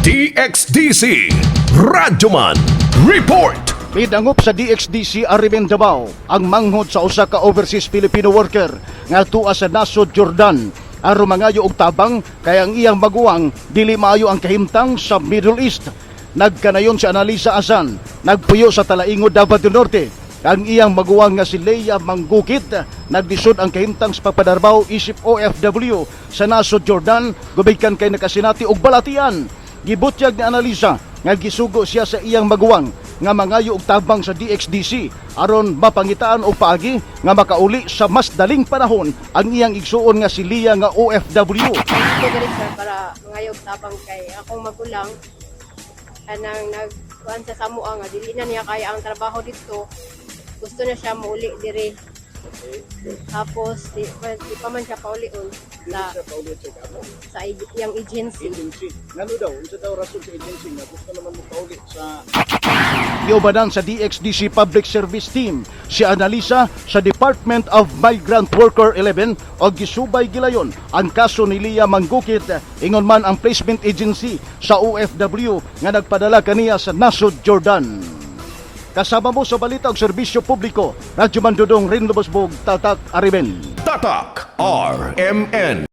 DXDC Radyoman Report. Pidangop sa DXDC Ariben Davao ang manghod sa usa ka overseas Filipino worker nga tua sa nasod Jordan aron mangayo og tabang kay ang iyang maguwang dili maayo ang kahimtang sa Middle East. Nagkanayon si Analisa Asan, nagpuyo sa Talaingod, Davao del Norte. Ang iyang maguwang nga si Leia Manggukit naglisod ang kahimtang sa pagpadarbaw isip OFW sa nasod Jordan gumikan kay nakasinati og balatian. Gibutyag ni Analisa nga gisugo siya sa iyang maguwang nga mangayo og tabang sa DXDC aron mapangitaan og paagi nga makauli sa mas daling panahon ang iyang igsuon nga si Lia nga OFW. Ko diri, sir, para mangayog tabang kay akong magulang kanang nagkuan sa Samoa nga dili na niya kaya ang trabaho dito, gusto na siya muuli diri, tapos di pa man siya paulion sa iyang agency. Agency. Ngano daw? Unsa daw rason sa agency nga gusto naman mo pauli sa? Giubanan sa DXDC Public Service Team si Analisa sa Department of Migrant Worker 11 og gisubay gilayon ang kaso ni Lia Manggukit, ingon man ang placement agency sa OFW nga nagpadala kaniya sa nasod Jordan. Kasama mo sa balita og serbisyo publiko, Radyo Mandudong Rin Lubosbog, Tatak Ariben. Tatak RMN.